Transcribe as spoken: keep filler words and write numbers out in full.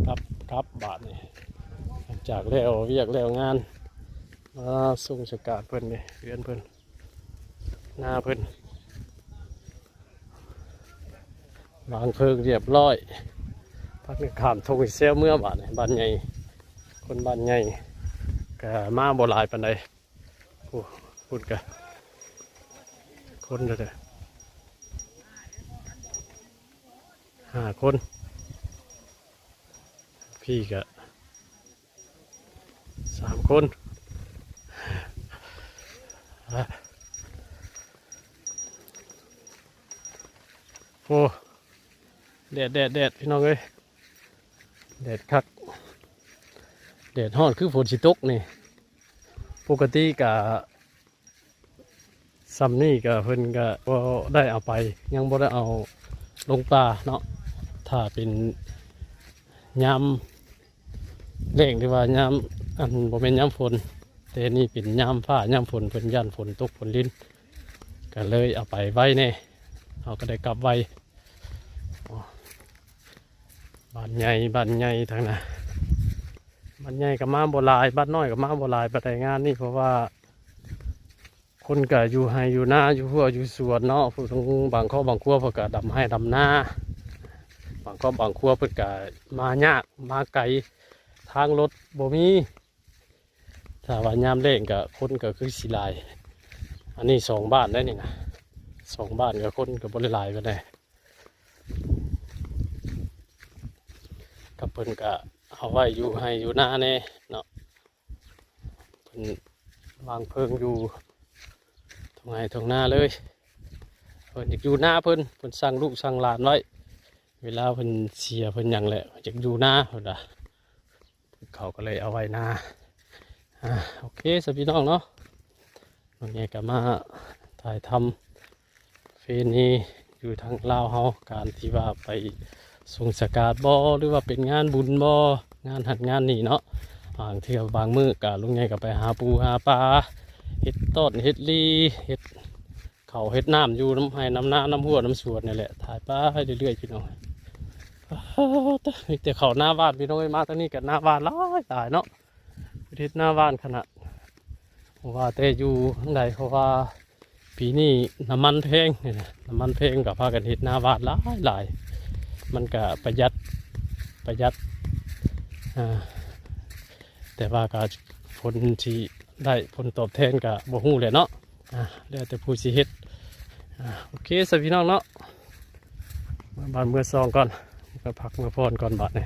กลับกลับบาดนี่ หลังจากแล้วเวียกแล้วงาน มาส่งสกาดเพิ่นนี่ เฮือนเพิ่น นาเพิ่น วางเพลิงเรียบร้อย พักกันข้ามทงแซวเมือบาดนี่ บ้านใหญ่ คนบ้านใหญ่ ก็มาบ่หลายปานใด ผู้ พุ้นกะ คนเด้อ ห้าคน พี่กะ สามคน อ่ะ โอ้ แดด แดด แดด พี่น้องเอ้ย แดดคัก แดดฮ้อนคือฝนสิตกนี่ ปกติกะ ส่ำนี่กะเพิ่นกะบ่ได้เอาไป ยังบ่ได้เอาลงป่าเนาะ ถ้าเป็นยามแล้ง หรือว่ายาม อันบ่แม่นยามฝน แต่นี่เป็นยามฟ้ายามฝน เพิ่นย้านฝนตกฝนริน ก็เลยเอาไปไว้แน่ เฮาก็ได้กลับไว บ้านใหญ่ บ้านใหญ่ทางนั้น บ้านใหญ่ก็มาบ่หลาย บ้านน้อยก็มาบ่หลายปานใดงานนี่ เพราะว่า คนก็อยู่ไฮ่อยู่นา อยู่ฮั้วอยู่สวนเนาะ ผู้บางครอบครัวเพิ่นก็ดำไฮ่ดำนา บางครอบครัวเพิ่นก็มายากมาไกล ทางรถบ่มี ถ้าว่ายามแล้งก็คนก็คือสิหลาย อันนี้สองบ้านได้นี่นะ สองบ้านก็คนก็บ่ได้หลายปานใด ก็เพิ่นก็เอาไว้อยู่ไฮ่อยู่นาแน่เนาะ เพิ่นวางเพลิงอยู่ทงไฮ่ทงนาเลย เพิ่นอยากอยู่นาเพิ่น เพิ่นสั่งลูกสั่งหลานไว้ เวลาเพิ่นเสียเพิ่นหยังแหละ อยากอยู่นาเพิ่นว่า เขาก็เลยเอาไว้นา อ่า โอเค สำหรับพี่น้องเนาะ วันนี้ก็มาถ่ายทำเฟซนี้อยู่ทางลาวเฮา การที่ว่าไปส่งสกาดบ่ หรือว่าเป็นงานบุญบ่ งานหั้นงานนี่เนาะ บางเทื่อบางมื้อก็ลุงใหญ่ก็ไปหาปูหาปลา เฮ็ดต้นเฮ็ดหลี เฮ็ด เขาเฮ็ดน้ำอยู่นำไฮ่นำนา นำฮั้วนำสวนนี่แหละ ถ่ายไปเรื่อยๆ พี่น้อง อ้าว มีแต่เขาหน้าบ้าน พี่น้องเอ้ย มาทางนี้ก็หน้าบ้านหลายหลายเนาะ เฮ็ดหน้าบ้านขนาด เพราะว่าแต่อยู่ทางใด เพราะว่าปีนี้น้ำมันแพงนี่นะ น้ำมันแพงก็พากันเฮ็ดหน้าบ้านหลายหลาย มันก็ประหยัด ประหยัด อ่า แต่ว่าก็ผลสิได้ผลตอบแทนก็บ่ฮู้แหละเนาะ อ่า แล้วแต่ผู้สิเฮ็ด อ่า โอเค สำหรับพี่น้องเนาะ เมือบ้านเมือซองก่อน ก็พักเมือพรก่อนบาดนี้